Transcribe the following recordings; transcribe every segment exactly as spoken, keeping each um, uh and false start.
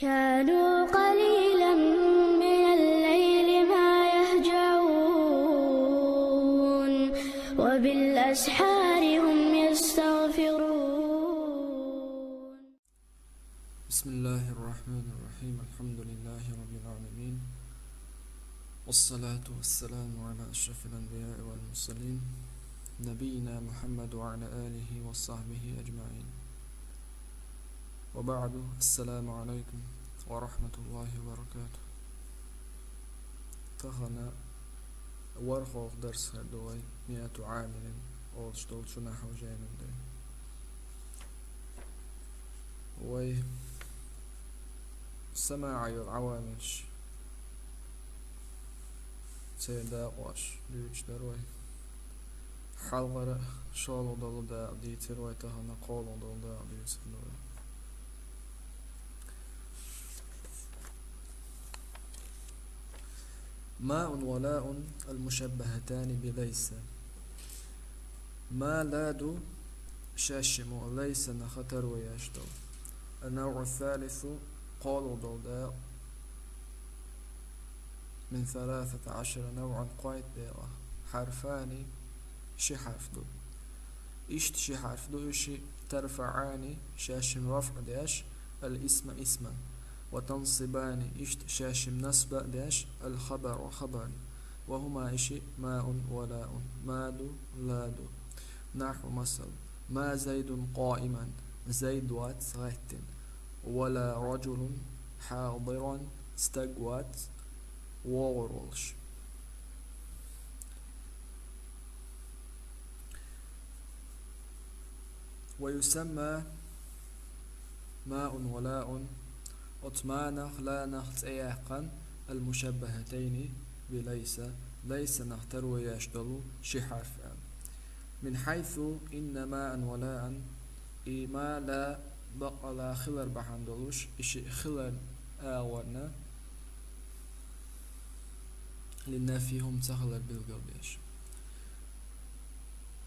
كانوا قليلا من الليل ما يهجعون، وبالأسحار هم يستغفرون. بسم الله الرحمن الرحيم. الحمد لله رب العالمين، والصلاة والسلام على أشرف الأنبياء والمرسلين، نبينا محمد وعلى آله وصحبه أجمعين. وبعد، السلام عليكم ورحمة الله وبركاته. Тахана ворхӀалгӀа дарс хир ду вай, مائة عامل олуш долчу нахьву жайнан тӀе. Вай самаӀа йолу Ӏавамилш, церан дакъош дуьйцуш дара вай. Хьалхара шолгӀа долу дакъа дийцира вай, тахана кхоалгӀа долу дакъа дуьйцур ду вай. ما ولا المشبهتان بليس. ما لا ду, шаьшшиммо лайсанах тарваяш долу. النوع الثالث, кхоалгӀа долу дакъа, من ثلاثة عشر نوعا, кхойтта дакъа. حرفان, ши хьарф ду. Иштта ши хьарф ду уьш, ترفعان, шаьшшимма рафӀ деш, الاسم اسما, وتنصبان, иштта шаьшшимма насб деш, الخبر хабар. وهما уьш ما ولا, ما ду, لا ду. نحو, масал, ما زيد قائما, Зайд вац гӀеттина. ولا رجل حاضرا, стаг вац вогӀур волуш. ويسمى ما ولا, оцу манах, ланах цӀе яьккхина, المشبهتين بليس, лайсанах тарваяш долу ши хьарф аьлла. من حيث إن ما ولا, и ма, ла, бакъ а ла хилар бахьана долуш, и шиъ хилар агӀорна, للنفي, хӀума ца хилар билгалдеш.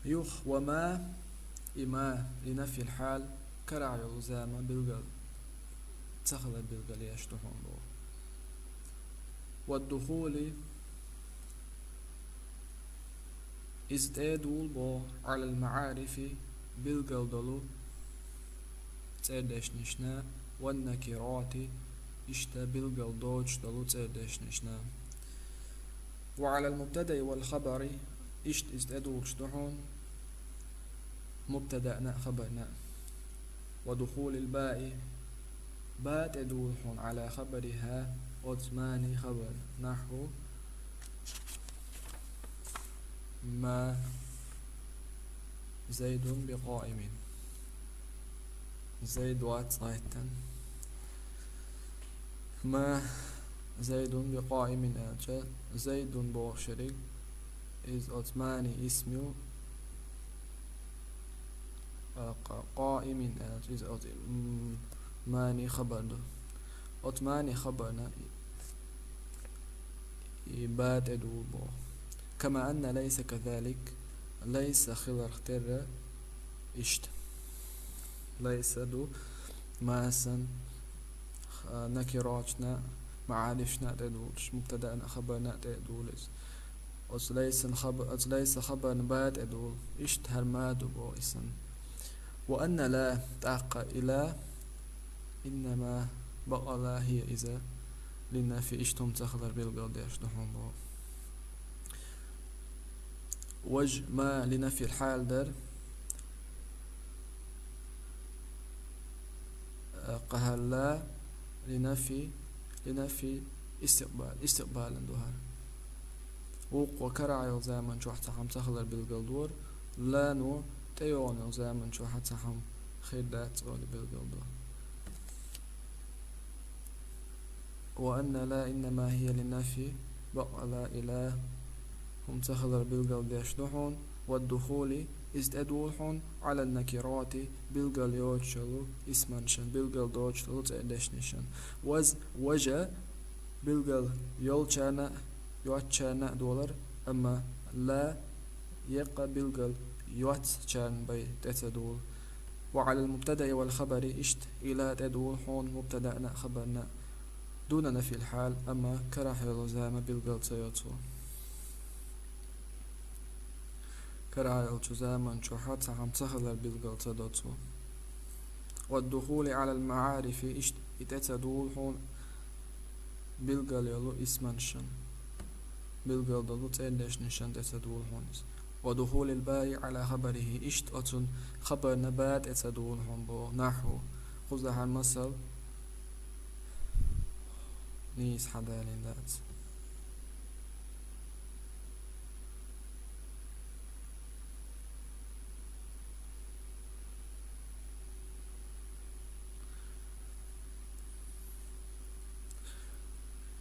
Юха, وما, и ма, لنفي الحال, карахь йолу зама билгал, ца хилар билгалъеш ду хьуна боху. والدخول, иза тӀедула боху, على المعارف, билгал долу цӀердешнашна, والنكرات, иштта билгал доцуш долу цӀердешнашна. وعلى المبتدأ والخبر, иштта иза тӀедугӀуш ду хьуна мубтадаъна а, хабарна а. ودخول الباء, ба тӀедугӀу хьуна, على خبرها, оцу мани хабар. نحو ما زيد بقائم. Зайд вац гӀеттина. ما زيد بقائم аьлча, Зайдун боху шериг, иза оцу мани исм ю, а, къа-, قائم аьлча, иза оцу, м, мани хабар ду. Оцу мани хабарна и, и ба тӀедугӀу боху. كما أن ليس كذلك, лайса хиларх терра иштта. Лайса ду, ма санна, ха-, накираташна, маӀарифашна тӀедугӀуш, мубтадаъна, хабарна тӀедугӀу иза. Оцу лайсан хаба-, оцу лайса хабарна ба тӀедугӀу, иштта хӀара ма ду боху и санна. وأن لا, тӀаккха и ла, إنما, бакъ а ла, هي, иза, للنفي, иштта хӀума ца хилар билгалдеш ду хьуна боху. وجه ما لنفي الحال дара, къахьалла لنفي, لنفي استقبال, истикъбалан ду хӀара. Вукхо карахь йолу заман чохь цхьа хӀума ца хилар билгалдора, лано тӀейогӀун йолу заман чохь цхьа хӀума хир дац олий билгалдо. وأن لا إنما هي للنفي, бакъ а ла и ла хӀума ца хилар билгалдеш ду хьуна, والدخول, иза тӀедугӀу хьуна, على النكرات, билгал йоцуш йолу исманашна, билгал доцуш долу цӀердешнашна. وجه, وجه, билгал йолчарна а, йоцучарна а долар, амма ла еккъа билгал йоцучарна бен тӀе ца дугӀу. وعلى المبتدأ والخبر, иштта إلى тӀедувл хьона мубтадаъна а, хабарна а, دون نفي الحال, амма карахь йолу зама билгал ца йо цо. Карахь йолчу заман чохь цхьа хӀума ца хилар билгал ца до цо. والدخول على المعارف, иштта и тӀе ца дувл хьона билгал йолу исманшан, билгал долу цӀердешнашан тӀе ца дувл хьона иза. ودخول الباء على خبره, иштта оцун хабарна ба тӀе ца дувл хьона боху. نحو, кхузахьа масал, нийса хьадалийна дац.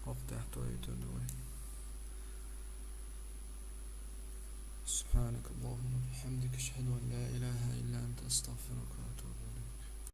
ХӀокху тӀехь тоьйтур ду вай. سبحانك اللهم وبحمدك، أشهد أن لا إله إلا أنت، أستغفرك وأتوب إليك.